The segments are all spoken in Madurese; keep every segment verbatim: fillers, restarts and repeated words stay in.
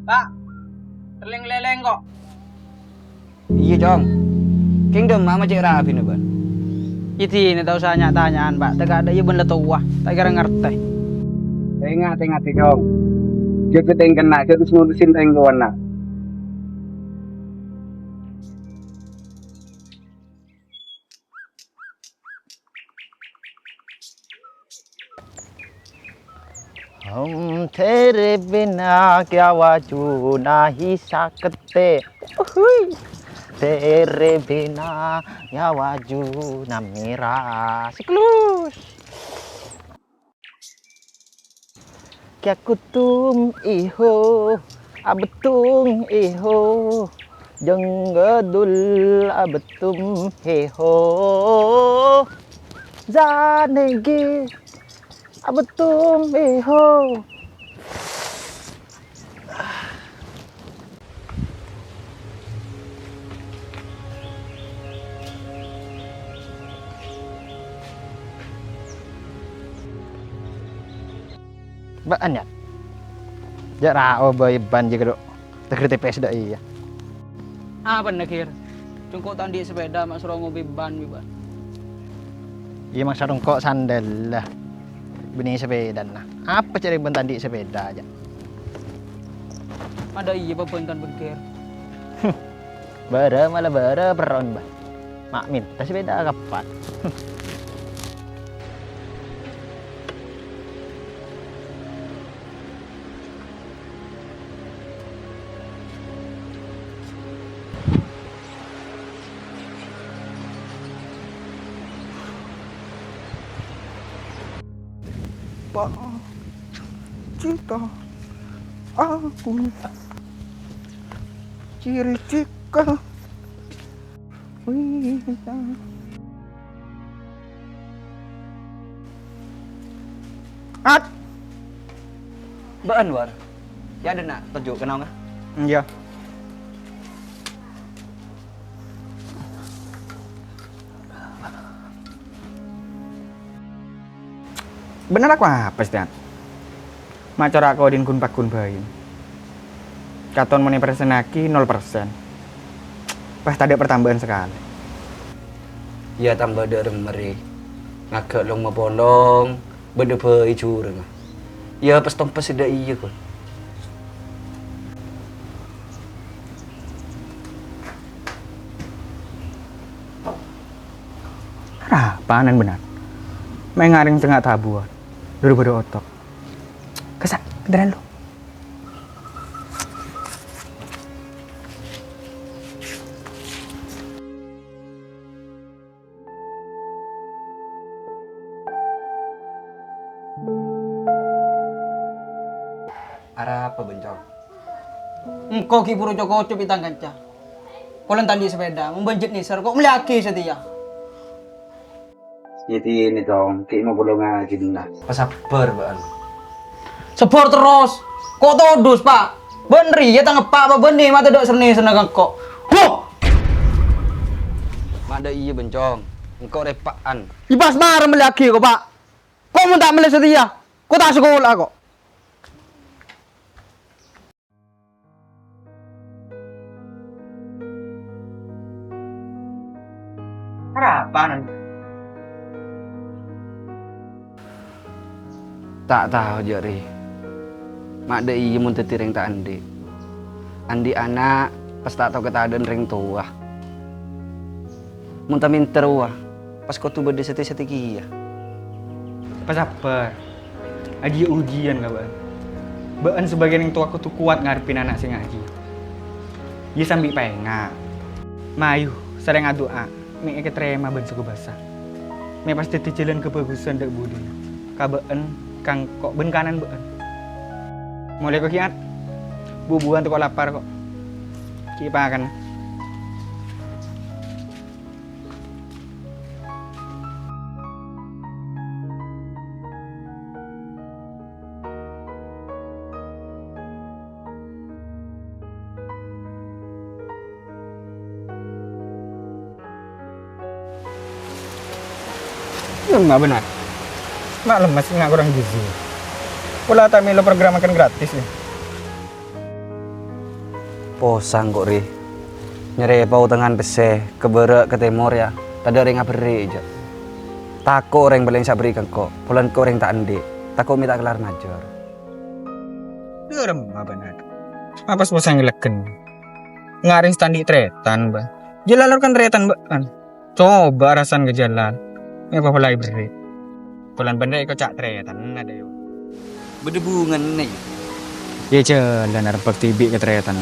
Pak, terleng-leleng kok. Iyâ, Cong. Kèng dâ'emma ma' cè' rabina, bân? Iyâ dinah ta' osa nya'-tanya'an, Pak. Tèka dâ' iyâ bân la towa, ta' kèra ngartè. Tenga', tenga', Cong. Jâgâ tèngkèna, jâ' terros ngurusin rèng towana. Hum, tere bina kya wajud nahi sakte. Uhuy. Tere bina kya wajud na mera. Siklus. Kya kutum iho, abetum iho, jenggadul abetum heho, zanegi abetum iho. Bâ'ân, yâ? Jâ' rao bâi bân jâ' ghâllu. Tegher tepes dâ' iyâ. Apana, Gir? Congko' ta' andi' sepeda, ma' soro ngobi bân, bi, bân. Iyâ, masa congko' sandal la. Bânnè sepedana. Apa carè bân ta' andi' sepeda, jâ'? Ada iyâ, pabântan, bân, Gir. Bârâ mala bârâ perron, Bah. Ma' mènta sepeda kapan? Pak, cinta aku ciri cika. Wih, At! Bâ'ân, War. Yâ, dâ' na' toju' ka naongnga? Iyâ. Bhender aku apes, Tan. Ma' cara kodi'na ghun-paghun bhâi. Katon mon èpersennaghi nol persen. Wah, tadâ' pertambâ'ân sakalè. Yâ, tamba dâ' remma rè. Ngaghâ' long-mapolong, bâdâ bhâi jhurângnga. Yâ, pes-tompes sè dâ' iyâ, ghun. Arapanan bhender. Mè' ngarèng tengnga tabuwân. Dâri bâdâ oto. Kassa', ghântarân lu. Arapa, Bân, Cong? Engko' ghi' buru co-koco bi' tang kanca. Polana ta' andi' sepeda, mon bân jhât nèser, ko' mellèyaghi satèya. Yâ dinah, Cong, ghi' mapolong ajina. Pasabbhâr, bâ'ân. Sabbhâr terros. Ko' todus, Pa'. Bân rèya tang eppa', Pa', bânnè ma' tadâ' sennè-sennè ka engko'. Huh! Ma' dâ' iyâ, Bân, Cong. Engko' rèpa'an. Yâ pas mara mellèyaghi ko', Pa'. Ko' mon ta' mellè satèya, ko' ta' sakola ko'. Arapanan? Ta' tao, jâ' rè. Ma' dâ' iyâ mon dhâddhi rèng ta' andi'. Andi' ana' pas ta' tao katadâ'ân rèng towa. Mon ta' mènta rowa, pas kodhu bâdâ satè-satè kèya. Pasabbhâr. Ajiyâ ujiyân ka bâ'ân. Bâ'ân sabâgâi orèng towa kodhu kowat ngarepin ana' sè ngajhi. Iyâ sambi paènga'. Mayu, sarèng adu'a, mè' èkatarèma bân sè kobâsa. Mè' pas dhâddhi jhâlân kabhâghusân dâ' budina. Ka bâ'ân, ka engko', bân kanan bâ'ân. Molè ko' ghi', At. Bu-buwân tako' lapar ko'. Ghi' pakana. Lemma bhender. Ma' lemma sè nga' korang gizi. Pola ta' mèlo program makan gratis, yâ. Posang ko', Ri. Nyarè paotangan pèssè ka bârâ' ka tèmor, yâ. Tadâ' orèng aberri', jâ'. Tako' orèng palèng sè aberri' ka engko'. Polana engko' orèng ta' andi'. Tako' mè' ta' kellar majâr. Dâremma bâ'na. Apa sè posang èlèghâ? Ngarèng sè ta' andi' tarètan, bâ. Jâ' lalor kan tarètan, bâ, kan. Coba arasan ka Jalal. Mè' apa polè aberri'. Polana bâ'na rèya koca' tarètan, adâ, yâ. Bâdâ bhungana, yâ. Yâ, jhâlân arep bhâkti bi' ka tarètan.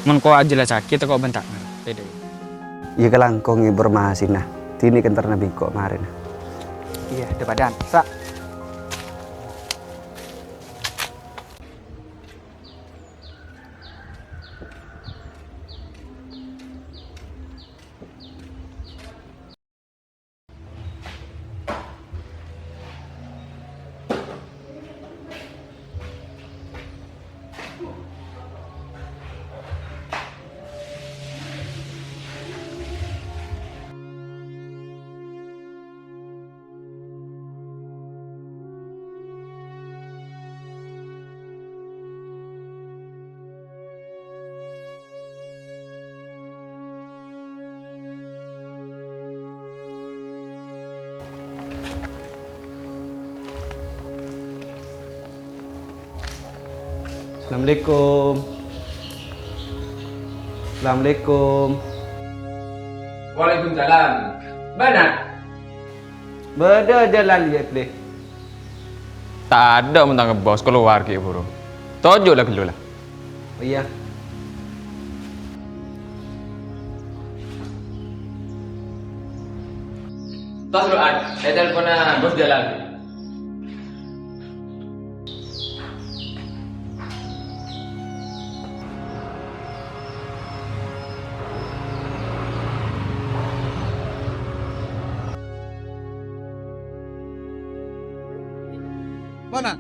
Mon ko' ajhellassaghi tako' bân ta' ngartè, dâ. Yâ, kalangkong informasina. Dinèng kèntarna bi' ko' marèna. Iyâ, dâ-padâ'ân. Sa'. Assalamualaikum. Assalamualaikum. Waalaikumsalam. Bâ'na? Bâdâ Jalal, yâ, Plè. Tadâ' mon tang bos kalowar ghi' buru. Toju' la ghâllu la. Iyâ. Tos ro'an, ètelponna Bos Jalal. Mana?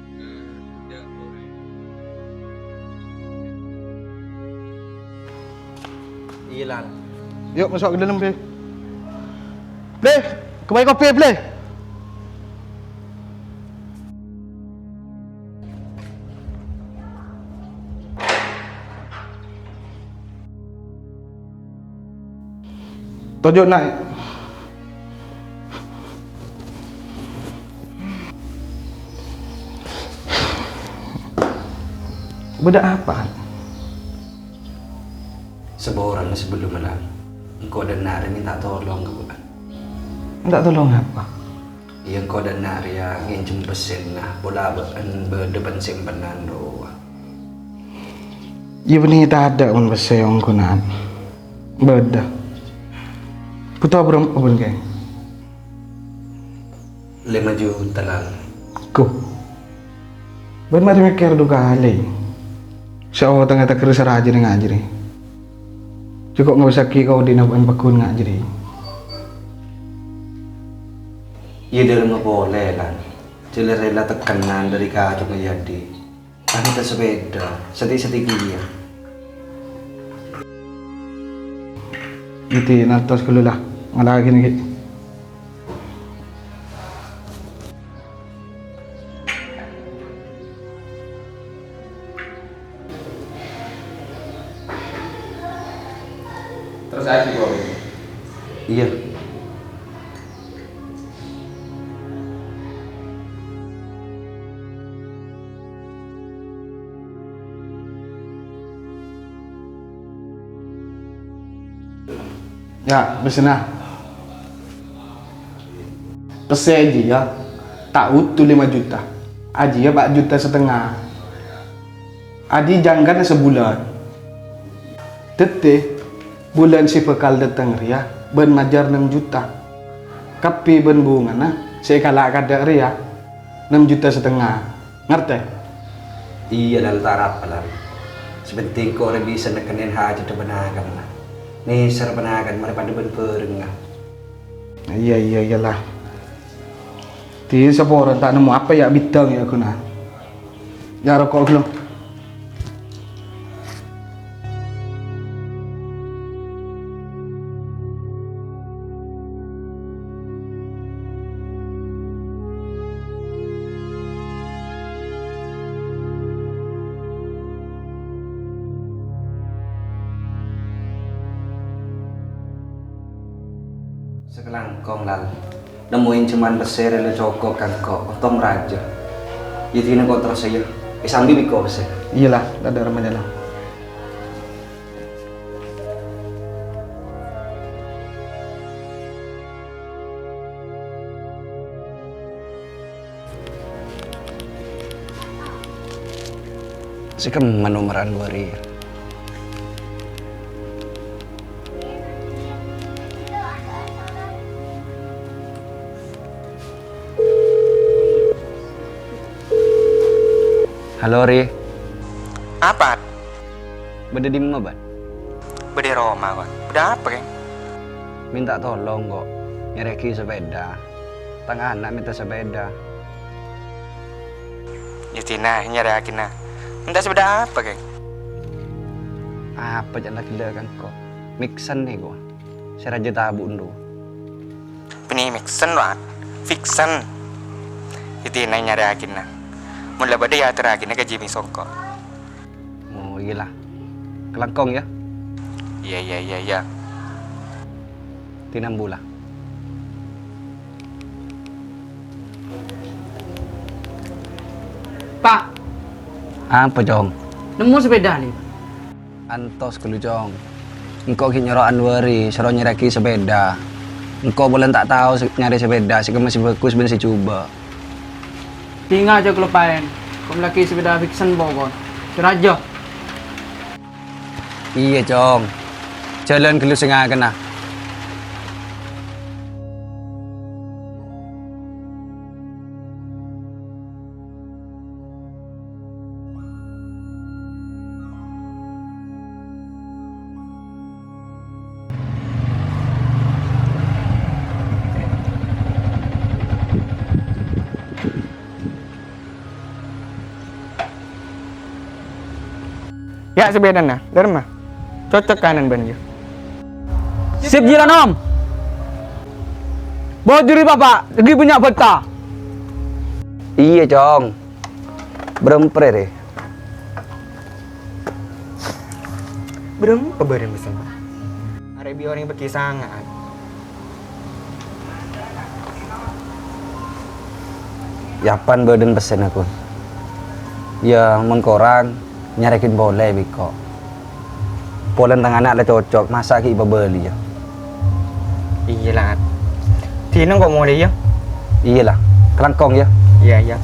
Iyâ, Lal. Yu', maso' ka dâlem, Pi. Pi, kembali kopi, Pi. Toju', Na'. Bâdâ apa? Saporana sabellunna, Lal, engko' dâ' enna' rèya mènta tolong ka bâ'na. Mènta tolong apa? Iyâ, engko' dâ' enna' rèya ngènjhâm pèssèna, pola bâ'na bâdâ pan-simpenan rowa. Iyâ, bânnè tadâ' mon pèssè ongghunan. Bâdâ. Bhuto bârâmpa, Kèng? Lèma juta, Lal. Ghu. Bâ'na marè mèkkèr du kalè. Sè otangnga tèghâr saraja nèng ngajhâri. Jhuko' ngabâssaghi ka odhi'na bân paggun ngajhâri. Iyâ, dâlemma polè, Lal. Jhâ' la rèla tekkenan dâri kajhungnga Yadi. Tang ta' sepèda, sati-sati kèya. Ènti nantos ghâllu la, ngala' ghi' nèka. Terros aji, Bos. Iyâ. Yâ, pèssèna. Pèssè ajiyâ, ta' odu lèma juta. Ajiyâ pa' juta satengnga. Ajiyâ jhânggana sabulân. Dhâddhi, bulân sè bhâkal dâteng rèya bâ'na majâr nem juta. Kabbhi bân bungana sè èkala' kadâ' rèya nem juta satengnga. Ngartè? Iyâ, Lal, ta' arapa, Lal. Sè pentèng ko' rè bisa nèkennèn hajhâddhâ ponakanna. Nèser ponakan marè padâ bân bhârengnga. Iyâ, iyâ, iyâ, Lal. Dhi saporana ta' nemmo apa yâ bidhâng yâ ghuna. Yâ, roko' ghellem. Langkong, Lal. Nemmo ènjheman pèssè rèya la cokop ka engko', ontong rajâ. Iyâ, dina engko' terrosa, yâ. Èsambi bi' engko' pèssè. Iyâ, La. Dâ'-adâ' rèmma, La. Sè kemma nomer Anwar, yâ? Halo, Ri. Apa? Bâdâ dimma, Bân? Bâdâ è roma, Bân. Bâdâ apa, Kèng? Minta tolong, kok. Nyarèyaghi sepeda. Tang ana' mènta sepeda. Yâ, dina nyarèyaghina. Mènta sepeda apa, Kèng? Apa ca'na ghellâ' ka engko'? Mixen nèko. Sè rajâ tabu' ndo. Bânnè Mixen, Wan. Fiction. Yâ, dina nyarèyaghina. Mon la bâdâ, yâ, atorraghina ka Jimmy songko'. Oh, iyâ, La. Kalangkong, yâ. Iyâ, iyâ, iyâ, iyâ. Dina embu, La. Pa'. Apa, Cong? Nemmo sepeda, Lè'. Antos ghâllu, Cong. Engko' ghi' nyoro Anwar, soro nyarèyaghi sepeda. Engko' polè ta' tao sè nyarè sepeda sè kemma sè bhâghus bân sè jhubâ'. Dinga' jhâ' kaloppaèn. Kom laghi sepeda Fiction pokok. Sè rajâ. Iyâ, Cong. Jhâlân ghâllu sè ngakana. Yâ, sepedana, dâremma. Cocok kanan bân, yâ. Sip, Jiran, Om. Bâjâri, Bapak, lagi banyak bata. Iyâ, Cong. Bârâmpa rè? Bârâmpa bârâmpa pèssèna? Arè bi' orèng pègghi sanga'. Yâ, pan bâdâna pèssèna, Gun. Yâ, mon korang, nyarèaghin polè bi' engko'. Polana tang ana' la cocok, masa' ghi' èpabâli, yâ? Iyâ, La. Dina engko' molè, yâ? Iyâ, La. Kalangkong, yâ? Iyâ, iyâ.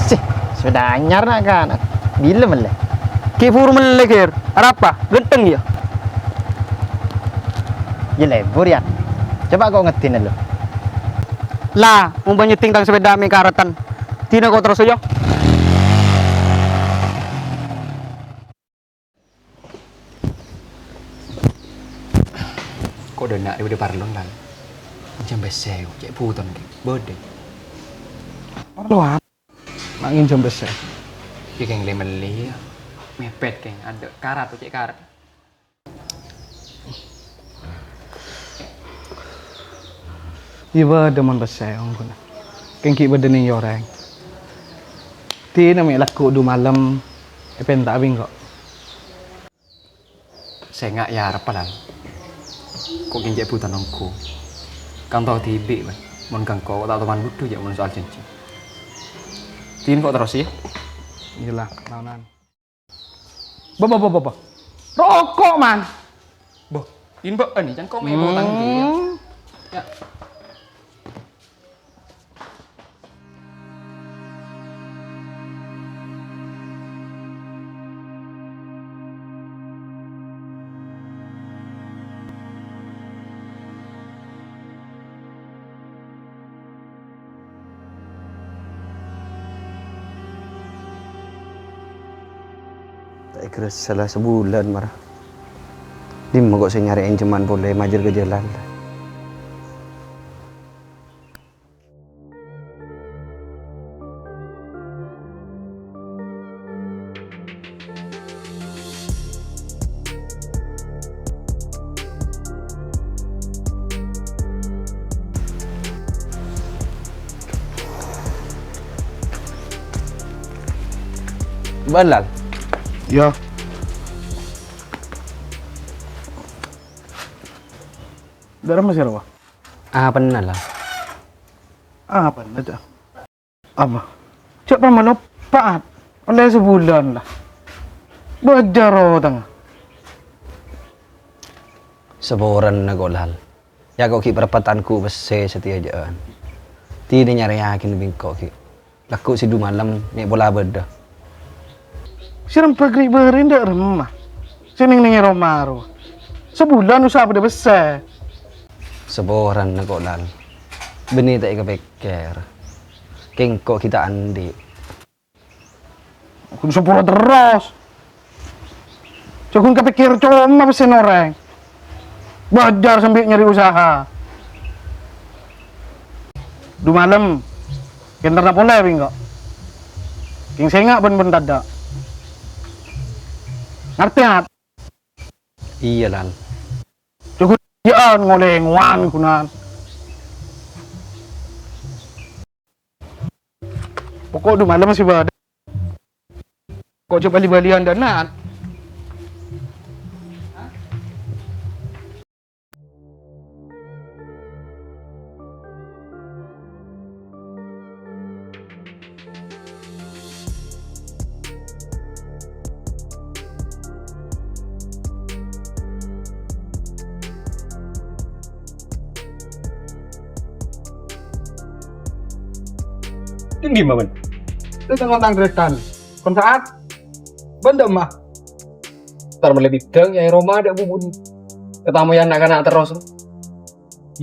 Sih, sepeda anyar na' kana'. Bilâ mellè? Ghi' buru mellè, Gir. Arapa? Ghântheng, yâ? Yâ lebur, yâ. Coba kok ngèdhing lu. La, mon bâ' nyèdhing tang sepeda mè' karètan. Dina kok terros, yâ. Kok dâ' enna' rè bâdâ parlo, Lal? Jhâ' pèssè, cè' bhuto, Kèng. Bâdâ. Parlo apa? Ma' ngènjhâm pèssè. Iyâ, Kèng, lè-mellè, yâ. Mèpèt, Kèng. Adâ' karat, cè' karat. Iyâ bâdâ mon pèssè ongghu. Kèng ghi' bâdâ neng orèng. Dina mè' lagghu' du malem èpènta'a bi' engko'. Sènga' yâ arapa, Lal. Kok kèng cè' bhuto ongghu. Kan tao dhibi', Bân. Mon ka engko' ta' toman budhu jâ' mon soal jhânjhi. Dina kok terros, yâ. Iyâ, La, naonan. Bo, bo, bo, bo, bo. Roko', man. Bo, in bâ'ân cangkong è botang, yâ. Hmm. Yâ. Ta' èghârâssa la sabulân mara. Dimma kok sè nyarè ènjhâman polè majâr ka jhâlân la. Bân, Lal. Iyâ. Dâ'remma sè rowa? Apana, Lal? Apana, Cak? Apa? Cak, pamalopa', At. Ollè sabulân, la. Bâjâr otangnga. Saporana, ko', Lal. Yâ, ko' ghi' parapatan ghu' pèssè satèya jâ'ân. Dinah nyarèyaghi bi' engko' ghi'. Lagghu' sè du malem mè' pola bâdâ. Sè rembhâk ri'-bâri' dâ'remma. Sè neng-neng è roma rowa. Sabulân usaha bâdâ pèssè. Saporana, ko', Lal. Bânnè ta' èkapèkkèr. Kèng ko' ghi' ta' andi'. Ghun sapora terros. Jhâ' ghun kapèkkèr coma pèssèna orèng. Bâjâr sambi nyarè usaha. Du malem, kèng entarra polè bi' engko'. Kèng sènga' bân bân tadâ'. Ngartè, At? Iyâ, Lal. Jhâ' ghun jâ'ân ngolèngowan ghunan. Poko' du malem sè bâdâ. Ko' jhâ' bâli-bâliyân dâ' enna'. Èngghi, Maman? Tèngghu tang tarètan. Kon sa'at. Bân dâ' emma. Entar mellè bidâng, yâ, è roma dâ' bubun. Katamoyan na'-kana' terros.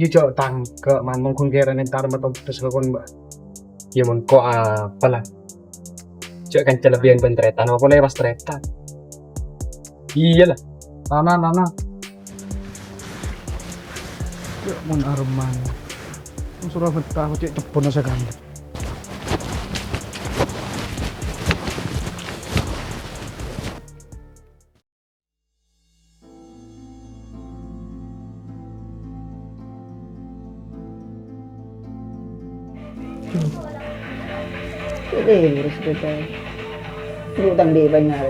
Iyâ, jhâ' tangka', Man, mon ghun kèra entar matobdhâs ka kon, Mbah. Iyâ, mon ko' apa, la. Jhâ' kanca lebbiyân bân tarètan, apa polè pas tarètan. Iyâ, la. Tana, tana. Jhâ' mon areman. Mon soro betta, cè' cebbhonna sakalè. Dulu urus kita. Dulu tang di Banyar.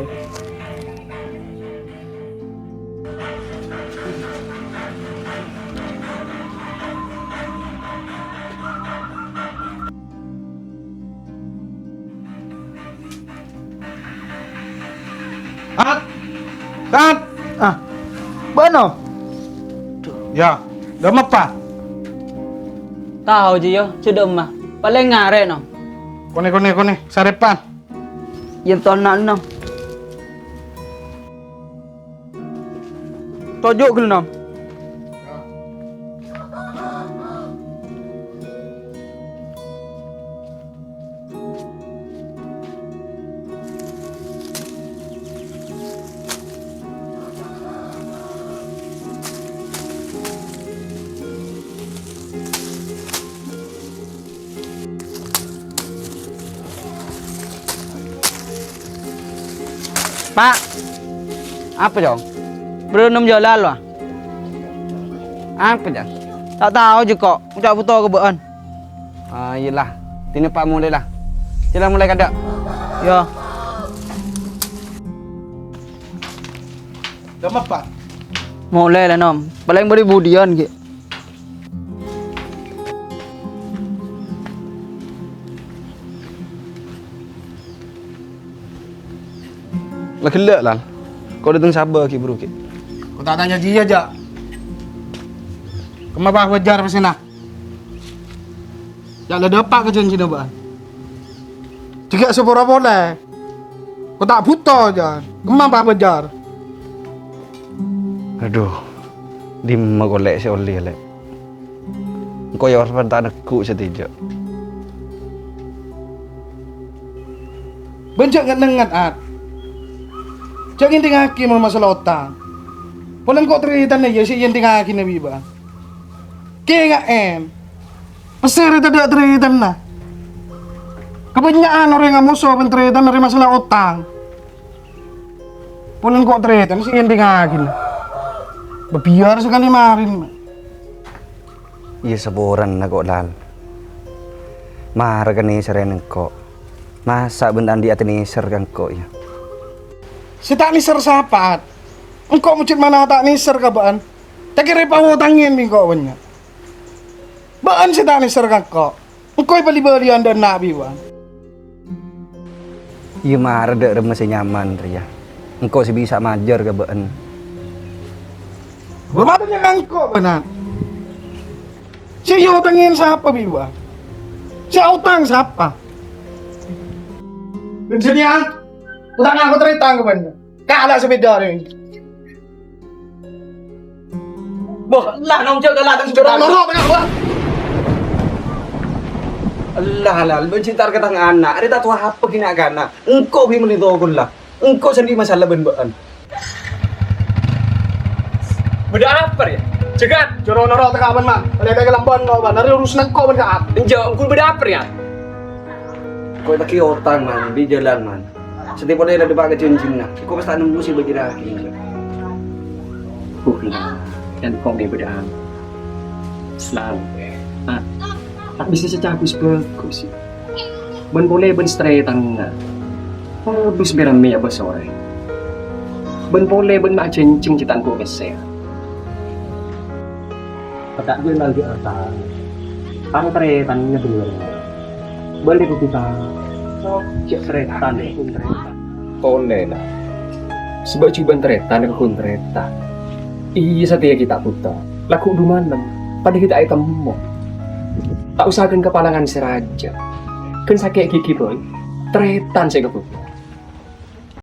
At! At! Ah, bâ'na, Nom? Yâ, dâ' emma, Pa'? Tao jiyâ, cè' dâ' emma. Palèng ngarè', Nom. Konè, konè, konè, sarèpan. Yâ, tona, Nom. Toju' ghâllu, Nom. Pa'. Apa, Cong? Bârâ nem jâlân, wâ. Apa, Cong? Ta' tao jiyâ, ko'. Ngoca' bhuto ka bâ'ân. Ah, iyâ, la. Dinah, Pa', molè, la. Jhâlân molè kadâ'. Yâ. Dâ' emma, Pa'? Molè, la, Nom. Palèng bâri' budiyân, ghi. La ghellâ', Lal. Ko' dâteng sabâ ghi' buru ghi'. Ko' ta' tanya jiyâ, jâ'. Kemma pas bâjâr pèssèna? Jâ' la dâpa' ka jhânjhina bâ'ân. Jâgâ sapora polè. Ko' ta' bhuto, jâ'. Kemma pas bâjâr? Adhu, dimma ko' Lè' sè ollè, Lè'? Engko' yâ ora ta' neggu' satèya. Bân jâ' nget-nengnget, At. Jâ' ngèdingngaghi mon masalah otang. Polana engko' tarètanna iyâ sè èyèdingngaghi bi' bâ'ân. Kènga'è. Pèssè rè tadâ' tarètanna. Kabânnya'an orèng amoso bân tarètanna rè masalah otang. Polana engko' tarètanna sè èyèdingngaghi. Bâbiyâr sakalè marèna. Iyâ, saporana ko', Lal. Mara ka nèsèrrâ engko'. Masa' bân ta' andi' atè nèser ka engko', yâ? Sè ta' nèser sapa, At? Engko' mojhât mana ta' nèser ka bâ'ân? Ta' kèra èpaotangè bi' engko' bânnya'. Bâ'ân sè ta' nèser ka engko'. Engko' èbâli-bâliyân dâ' enna' bi' bâ'ân. Iyâ, mara dâ' remma sè nyaman rèya. Engko' sè bisa majâr ka bâ'ân. Bâ' matanya ka engko' bâ'ân. Sè èotangè sapa bi' bâ'ân? Sè aotang sapa? Bân sènèyan, otang aku tarètan ka bâ'ân. Kala' sepèda rè. Wah, la nonjol kala' tang sepèda. Noro' tengah, wah. Allah, Allah, bân cinta ka tang ana'. Arè ta' towa apa ghi' na'-kana'. Engko' bi' mènè tokol la. Engko' sandhi' masalah bân bâ'ân. Bâdâ apa rèya? Jhâgât, jhâ' ro-noro' tengah bân, Man. Lèbât ka lambân, no, Bân. Arè urus engko' bân ka'at. Enjâ', engko' bâdâ apa rèya? Ko' ètaghi otang, Man, bi' jhâlân, Man. Satèya polè la dâpa' ka jhânjhina. Ko' pas ta' nemmo sè èbâjârraghi. Bukan, kan ko' ngghi bâdâ. Selalu. Ah, tak bisa secagus bagus. Bân polè bân tarètanna. Modus bârâmma apa sorè. Bân polè bân ma' jhânjhing cè' tanto pèssè. Pècca' ghulâ lagi asal. Tang tarètanna bhender. Bâli budi ta. Cè' tarètan, tarètan. Tonèna. Sabâ' jhubân tarètan ka ghun tarètan. Iyâ satèya ghi' ta' buta. Lagghu' dumalem, padâ ghi' ta' ètemmo. Ta' osa ghân kapalangan sè rajâ. Ghân sakè' ghighi bhâi, tarètan sè kabuta.